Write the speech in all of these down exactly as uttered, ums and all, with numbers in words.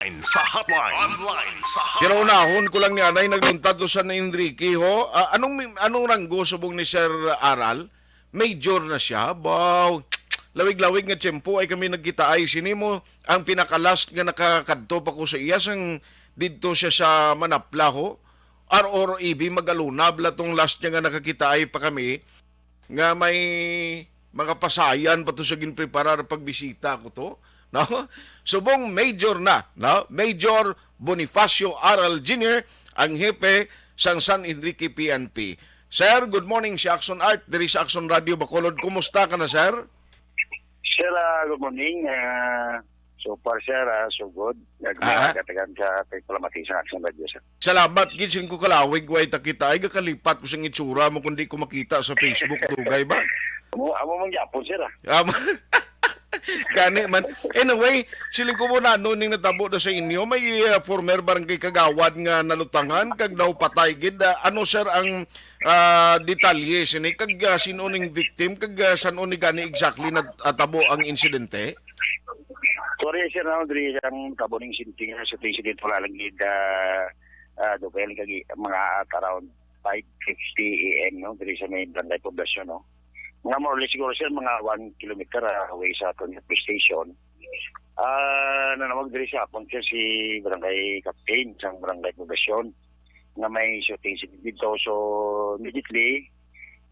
Sa hotline. Online sa hotline. Pero unahon ko lang ni anay, nagluntad to San Enrique, ho. Ah, anong mi-, anong ranggo subong ni Sir Aral? Major na siya. Baw, lawig-lawig nga tiyempo ay kami nagkita ay sini mo. Ang pinaka-last nga nakakadto pa ko sa iya sang didto siya sa Manapla, ho. Or, or ibi magaluna bala tong last niya nga nakakita ay pa kami nga may mga pasayan pa to sa ginpreparar pagbisita ko to, no? Subong major na, no? Major Bonifacio Aral Junior, ang hepe sang San Enrique P N P. Sir, good morning, si Action Art diri sa Action Radio Bacolod. Kumusta ka na, sir? Sir, ah, good morning. Ah, so far, sir, ah, so good. Ah, ah. Nagmahal katagan sa pagpalamati sa Action Radio, sir. Salamat gid, sin ko kalawig, way ta kita. Ay, gakalipat ko sing itsura mo kung di ko makita sa Facebook, dugay ba? Amo, amo man gyapon, sir, ah. Amo. Gani man. Anyway, siling ko mo na, ano ning natabo na sa inyo? May, ah, former barangay kagawad nga nalutangan, kag daw patay gid. Ah, ano, sir, ang, ah, detalye sini? Kag, ah, sino ning victim? Kag, ah, san-o ni gani exactly natabo ang insidente? Sorry, sir, no, diri ang tabo ning sinting, sa shooting incident, wala lang gid, ah, ah, dugay lang kag mga at around five fifty A M, no, diri sa may Barangay Poblacion, no. Mga more or less siguro, sir, mga one kilometer, ah, away sa aton police station. Ah, nanawag diri sa akon, sir, si Barangay Captain sang Barangay Poblacion nga may shooting incident dito. So, immediately,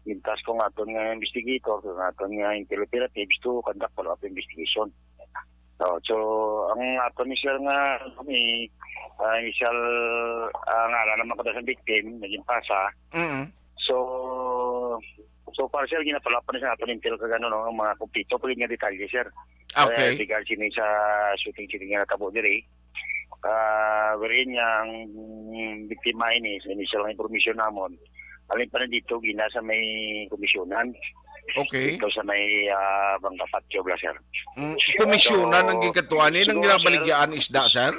gintask ko nga aton nga investigator, nga aton nga intel operatives to conduct follow-up investigation. So, so, ang aton ni sir nga, ano, ni, ah, initial, ah, ngalan naman kada sa victim, naging pasa. Mm. So, so far, sir, ginapalapan na sa aton intel kag ano, no, ang mga kumpleto pa gid nga detalye, sir. Okay. Eh, regard sini sa shooting, sini nga natabo diri. Ah, wherein nga ang biktima ini, sa initial nga impormasyon namon, alin pa na dito, gina sa may komisyonan. Okay. Dito sa may, ah, Bangka Patio, bala, sir. Mm, komisyonan ang So, gikatuan, eh, nang siguro, sir, ginabaligyaan isda, sir?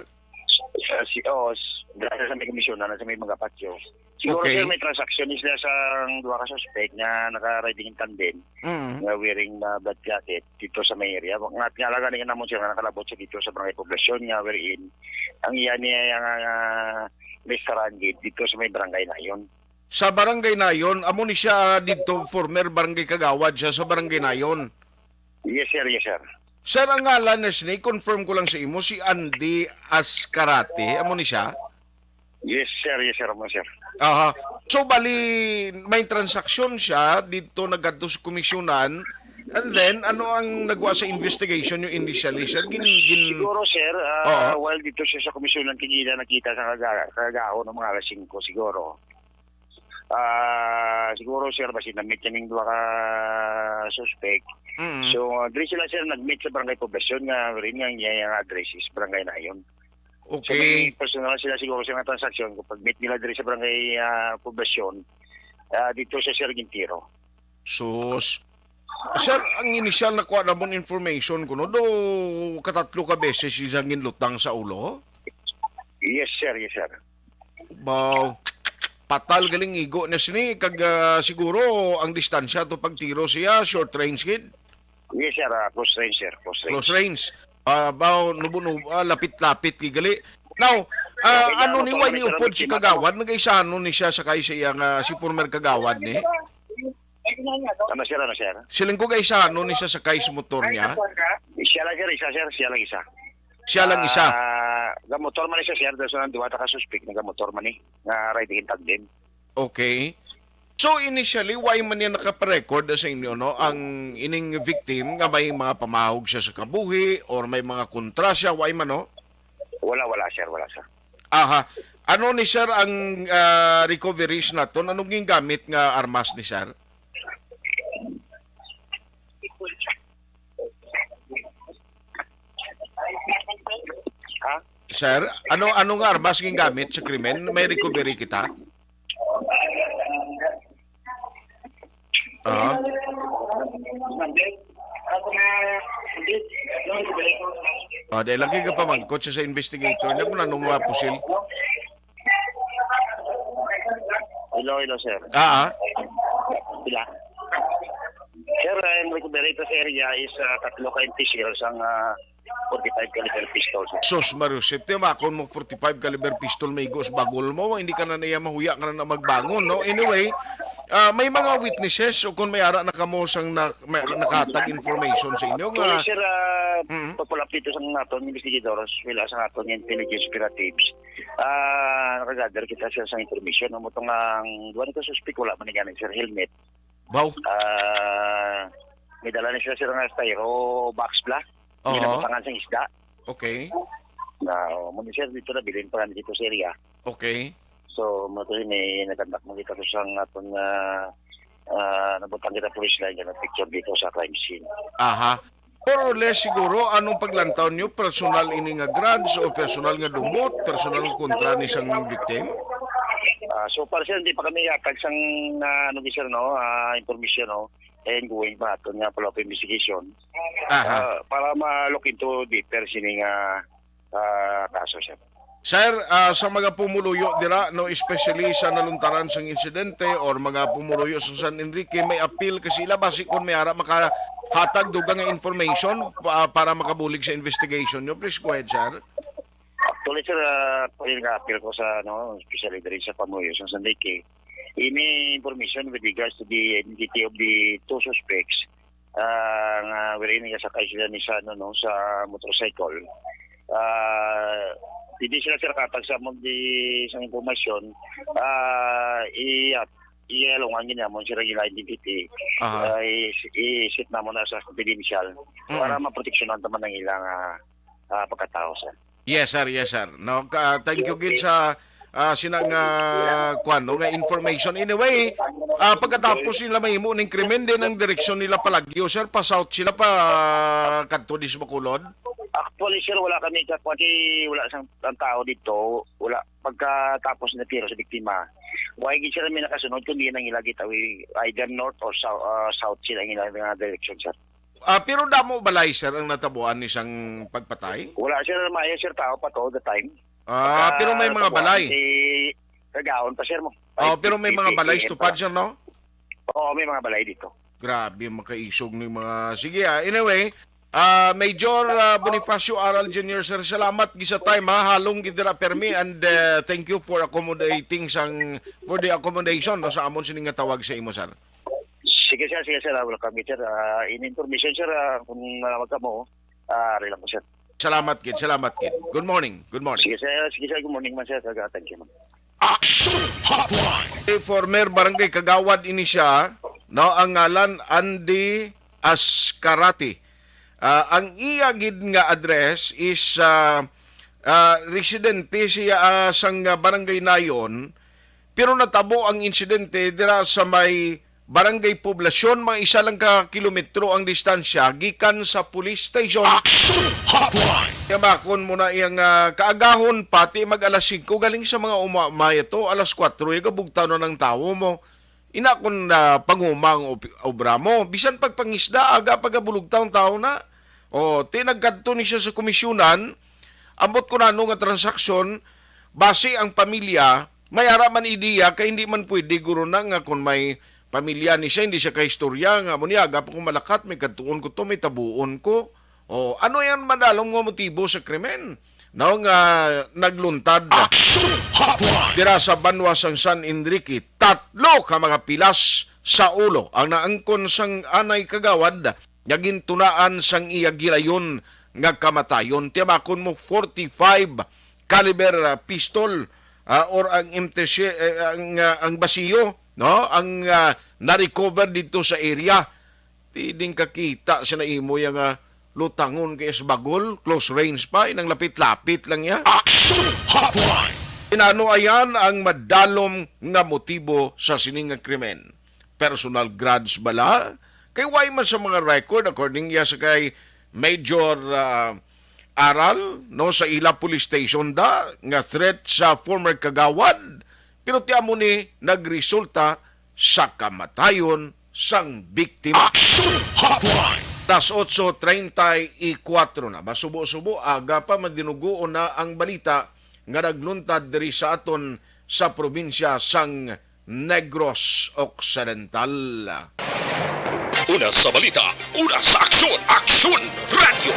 Ah, si, oh, s-, dala sa may komisyonan, sa may Bangka Patio. Siguro, Okay. sir, may transaction sila sa duha ka suspect nga naka-riding in tandem, Mm. nga wearing, ah, black jacket dito sa may area. Nga, nga lang gani namon siya nga nakalabot siya dito sa Barangay Poblacion nga wherein ang iya niya nga, ah, restaurant gid dito sa may Barangay Nayon. Sa Barangay Nayon, amo ni siya dito, former barangay kagawad siya sa Barangay Nayon. Yes, sir. Yes, sir. Sir, ang ngalan na sini, confirm ko lang sa imo, si Andy Ascarate. Amo ni siya? Yes, sir. Yes, sir. Amo, sir. Aha. So, bali, may transaksyon siya dito, nagkadto sa komisyonan. And then, ano ang nagwa sa investigation yung initially, sir? Gin, gin... Siguro, sir, ah, Oo. while dito siya sa komisyonan, kagina nakita sa kaga-, kagahon ng mga alas singko, siguro. Ah, siguro, sir, basi na-meet niya ning duha ka suspect. Mm. So, diri sila, sir, nag-meet sa Barangay Poblacion nga rin nga, nga, nga address is Barangay Nayon. So, Okay. may personal sila siguro sa mga transaksyon. Kung pag-meet nila diri sa Barangay, ah, Poblacion, ah, dito sa Sir Gintiro. Sus. Sir, ang initial na kuha namon information kuno, do katatlo ka beses siya ginlutang sa ulo? Yes, sir. Yes, sir. Baw, patal galing igo na sini, kag, ah, siguro ang distansya to pagtiro siya, short range gid? Yes, sir. Ah, close range, sir. Close range. Close range. Ah, baw, nubo-nubo, ah, lapit-lapit gid gali. Now, ah, Okay, ano ano ni, pa why kami ni sa upod si Ramit Kagawad? Nagaisanon ni siya sakay sa iya nga si former Kagawad ni? Ano, sir? Ano, sir? Siling ko, gaisanon ni siya sakay sa motor niya? Siya lang, sir. Isa, sir. Siya lang isa. Siya lang isa. Ah, gamotor man ni siya, sir. Tapos ang duha ta ka suspect, nagamotor man ni. Nga riding in tandem. Okay. So, initially, why man niya nakaparecord sa inyo, no? Ang ining victim nga may mga pamahog siya sa kabuhi or may mga kontra siya, why man, no? Wala, wala, sir. Wala, sir. Aha. Ano ni, sir, ang, ah, recoveries naton? Anong gingamit nga armas ni, sir? Ha? Sir, ano, ano nga armas gingamit sa krimen? May recovery kita? Ah. Ah, dahil lagi ka pamangkot sa, sa investigator niya kung anong mga pusil. Hello, hello, sir. Ah, ah. Pila? Sir, ang recovery sa area is, ah, tatlo ka M P shells ang, ah, forty-five caliber pistol, sir. Sus, Mario Sep, timakon mo forty-five caliber pistol, may igos bagol mo, hindi ka na niya mahuya ka na, na magbangon, no? Anyway, ah, may mga witnesses o kung may ara na kamo sang na, may, nakahatag information sa inyo nga Actually, sir, ah, Mm. pagpalapit sa aton investigadores, wala sa aton nga intelligence operatives. Ah, nakagather kita, sir, sa information. Ang mutong ang duwa nito suspek, wala man ni gani, sir, helmet. Baw? Ah, may dala ni siya, sir, nga styro box bla. Oo. Ginabutangan sang isda. Okay. Na, oh, mo ni, sir, dito na bilin pa nga dito sa area. Okay. So, mo to ni nagkandak mo kita sa sang aton nga, ah, nabutang kita police line nga picture dito sa crime scene. Aha. More or less siguro, anong paglantaw nyo? Personal ini nga grudge o personal nga dumot? Personal nga kontra ni sang victim? Ah, so far, sir, hindi pa kami yatag sang, ah, ano, sir, no, ah, information, no? And going pa aton nga follow-up investigation. Aha. Ah, para ma-look into deeper sini nga, ah, kaso, sir. Sir, ah, sa mga pumuluyo dira, no, especially sa naluntaran sang insidente or mga pumuluyo sa San Enrique, may appeal ka sila basi kon may ara makahatag dugang nga information pa, para makabulig sa investigation nyo. Please go ahead, sir. Actually, sir, ah, pwede nga appeal ko sa, ano, especially diri sa pamuluyo sa San Enrique. Any information with regards to the identity of the two suspects, ah, nga wherein nga sakay sila ni sa, ano, no, sa motorcycle. Ah, hindi sila, sir, katag sa amon di sa impormasyon, ah, i-, i-, alungan gid namon sila ila identity. Aha. Ah, i-, i-set namon na sa confidential Mm. para maproteksyonan ta man ang ilang, ah, ah, pagkatao, sir. Yes, sir. Yes, sir. No, ka-, thank you gid sa, ah, sina nga, kuwan, no, nga information. Anyway, ah, pagkatapos nila mahimo ning krimen, din ang direksyon nila palagyo, sir, pa south sila, pa kadto dis Bacolod? Actually, sir, wala kami ka-, kasi wala sang, ang tao dito, wala. Pagkatapos na tiro sa biktima, wala gid sila may nakasunod, kundi nang ila gitawi either north or south, ah, south sila ang ila nga direksyon, sir. Ah, pero damo balay, sir, ang natabuan ni sang pagpatay? Wala, sir, maayo, sir, tao pa to the time. Ah, Pagka pero may mga tubuan balay. Si Kagaon pa, sir, mo. Oh, Ay, pero may mga balay P P M tupad, pa. Sir, no? Oo, may mga balay dito. Grabe, makaisog ni mga, sige, ah. Anyway, ah, Major, ah, Bonifacio Aral Junior, sir, salamat gid sa time, ha. Halong gid dira permi, and, ah, thank you for accommodating sang, for the accommodation, no, sa amon sini nga tawag sa imo, sir. Sige, sir. Sige, sir. Ah, welcome, sir. Ah, in information, sir, ah, kung manawag ka mo, ah, ari lang ko, sir. Salamat gid, salamat gid. Good morning, good morning. Sige, sir. Sige, sir. Good morning man, sir. Kag, ah, thank you, man. Action Hotline. Eh, former barangay kagawad ini siya, no, ang ngalan Andy Ascarati. Ah, ang iya gid nga address is, ah, ah, residente siya, ah, sang, ah, barangay Nayon, pero natabo ang insidente dira sa may Barangay Poblacion, mga isa lang ka kilometro ang distansya gikan sa police station. Action Hotline. Yamakon mo na iyang, ah, kaagahon, pati mag alas singko galing sa mga uma-, umaya to, alas kuwatro, ya gabugtaw na ng tawo mo. Ina kun, ah, panguma ang op-, obra mo, bisan pagpangisda, aga pagabulog taon taon na. O, ti nagkadto ni siya sa komisyonan, ambot ko nano nga transaksyon, basi ang pamilya, may ara man ideya, kay hindi man pwede, guro na nga kung may pamilya ni siya, hindi siya kaistorya, nga mo niya, aga pa ko malakat, may kadtuon ko to, may tabuon ko. O, ano yan madalom nga motibo sa krimen? No, nga nagluntad Action Hotline. Dira sa banwa sang San Enrique, tatlo ka mga pilas sa ulo ang naangkon sang anay kagawad nga gintunaan sang iya gilayon nga kamatayon. Tiyamakon mo, forty-five caliber, ah, pistol, ah, or ang M T C, eh, ang, ah, ang basiyo, no? Ang, ah, na-recover dito sa area. Ti din kakita sa naimo ya nga lutangon kay sa bagol, close range pa, inang lapit-lapit lang ya. Action Hotline. Inano ayan ang madalom nga motibo sa sining nga krimen? Personal grudge bala? Kay way man sa mga record, according ya sa kay Major, ah, Aral, no, sa ila police station da, nga threat sa former kagawad, pero ti amo ni nagresulta sa kamatayon sang biktima. Action Hotline. Alas otso treinta y cuatro na. Masubo-subo, aga pa, madinuguon na ang balita nga nagluntad diri sa aton sa probinsya sang Negros Occidental. Una sa balita, una sa aksyon, Aksyon Radyo.